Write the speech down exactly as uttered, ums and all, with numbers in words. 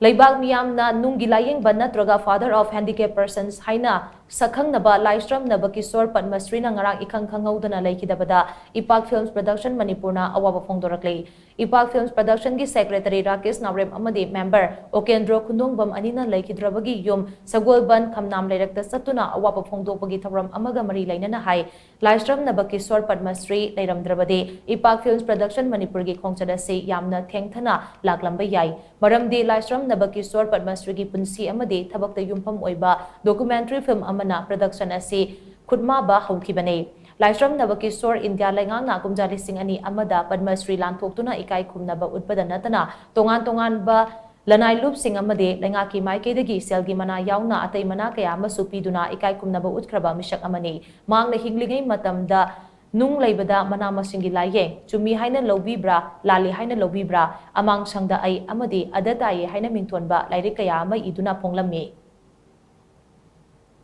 ꯂꯩꯕꯥꯛ ꯃꯤꯌꯥꯝꯅ ꯅꯨꯡꯒꯤ ꯂꯥꯌꯦꯡꯕ ꯅꯠꯇ꯭ꯔꯒ Father of Handicap Persons ꯍꯥꯏꯅ ꯁꯛꯈꯪꯅꯕ ꯂꯥꯏꯁ꯭ꯔꯝ ꯅꯕꯀꯤꯁꯣꯔ ꯄꯗꯃꯁ꯭ꯔꯤꯅ ꯉꯔꯥꯡ ꯏꯈꯪ ꯈꯪꯍꯧꯗꯅ ꯂꯩꯈꯤꯗꯕꯗ ꯏꯄꯥꯛ Films Production ꯃꯅꯤꯄꯨꯔꯅ ꯑꯋꯥꯕ ꯐꯣꯡꯗꯣꯔꯛꯂꯤ꯫ ꯏꯄꯥꯛ Films Production ꯒꯤ Secretary ꯔꯥꯀꯦꯁ ꯅꯥꯎꯔꯦꯝ ꯑꯃꯗꯤ member ꯑꯣꯀꯦꯟꯗ꯭ꯔꯣ ꯈꯨꯟꯗꯣꯡꯕꯝ ꯑꯅꯤꯅ ꯂꯩꯈꯤꯗ꯭ꯔꯕꯒꯤ ꯌꯨꯝ ꯁꯒꯣꯜꯕꯟ ꯈꯝꯅꯥꯝ ꯂꯩꯔꯛꯇ ꯆꯠꯇꯨꯅ ꯑꯋꯥꯕ ꯐꯣꯡꯗꯣꯛꯄꯒꯤ ꯊꯧꯔꯝ ꯑꯃꯒ ꯃꯔꯤ ꯂꯩꯅꯅ ꯍꯥꯏ, ꯂꯥꯏꯁ꯭ꯔꯝ ꯅꯕꯀꯤꯁꯣꯔ ꯄꯗꯃꯁ꯭ꯔꯤ ꯂꯩꯔꯝꯗ꯭ꯔꯕꯗꯤ ꯏꯄꯥꯛ Films Production ꯃꯅꯤꯄꯨꯔꯒꯤ ꯈꯣꯡꯆꯠ ꯑꯁꯤ ꯌꯥꯝꯅ ꯊꯦꯡꯊꯅ ꯂꯥꯛꯂꯝꯕ ꯌꯥꯏ꯫ ꯃꯔꯝꯗꯤ ꯂꯥꯏꯁ꯭ꯔꯝ ꯅꯕꯀꯤꯁꯣꯔ ꯄꯗꯃꯁ꯭ꯔꯤꯒꯤ ꯄꯨꯟꯁꯤ ꯑꯃꯗꯤ ꯊꯕꯛꯇ ꯌꯨꯝꯐꯝ ꯑꯣꯏꯕ documentary film ꯑꯃꯅ production ꯑꯁꯤ ꯈꯨꯠꯃꯥꯕ ꯍꯧꯈꯤꯕꯅꯤ꯫ ꯂꯥꯏꯁ꯭ꯔꯝ ꯅꯕꯀꯤꯁꯣꯔ ꯏꯟꯗꯤꯌꯥ ꯂꯩꯉꯥꯛꯅ ꯀꯨꯝꯖꯥ ꯂꯤꯁꯤꯡ ꯑꯅꯤ ꯑꯃꯗ ꯄꯗꯃꯁ꯭ꯔꯤ ꯂꯥꯟꯊꯣꯛꯇꯨꯅ ꯏꯀꯥꯏ ꯈꯨꯝꯅꯕ ꯎꯠꯄꯗ ꯅꯠꯇꯅ ꯇꯣꯉꯥꯟ ꯇꯣꯉꯥꯟꯕ ꯂꯅꯥꯏ ꯂꯨꯞꯁꯤꯡ ꯑꯃꯗꯤ ꯂꯩꯉꯥꯛꯀꯤ ꯃꯥꯏꯀꯩꯗꯒꯤ ꯁꯦꯜꯒꯤ ꯃꯅꯥ ꯌꯥꯎꯅ ꯑꯇꯩ ꯃꯅꯥ ꯀꯌꯥ ꯑꯃꯁꯨ ꯄꯤꯗꯨꯅ ꯏꯀꯥꯏ ꯈꯨꯝꯅꯕ ꯎꯠꯈ꯭ꯔꯕ ꯃꯤꯁꯛ ꯑꯃꯅꯤ꯫ ꯃꯍꯥꯛꯅ ꯍꯤꯡꯂꯤꯉꯩ ꯃꯇꯝꯗ ꯅꯨꯡ ꯂꯩꯕꯗ ꯃꯅꯥ ꯃꯁꯤꯡꯒꯤ ꯂꯥꯏꯌꯦꯡ, ꯆꯨꯝꯃꯤ ꯍꯥꯏꯅ ꯂꯧꯕꯤꯕ꯭ꯔꯥ, ꯂꯥꯜꯂꯤ ꯍꯥꯏꯅ ꯂꯧꯕꯤꯕ꯭ꯔꯥ, ꯑꯃꯥꯡꯁꯪꯗ ꯑꯩ ꯑꯃꯗꯤ ꯑꯗ ꯇꯥꯏꯌꯦ ꯍꯥꯏꯅ ꯃꯤꯡꯊꯣꯟꯕ ꯂꯥꯏꯔꯤꯛ ꯀꯌꯥ ꯑꯃ ꯏꯗꯨꯅ ꯐꯣꯡꯂꯝꯃꯤ꯫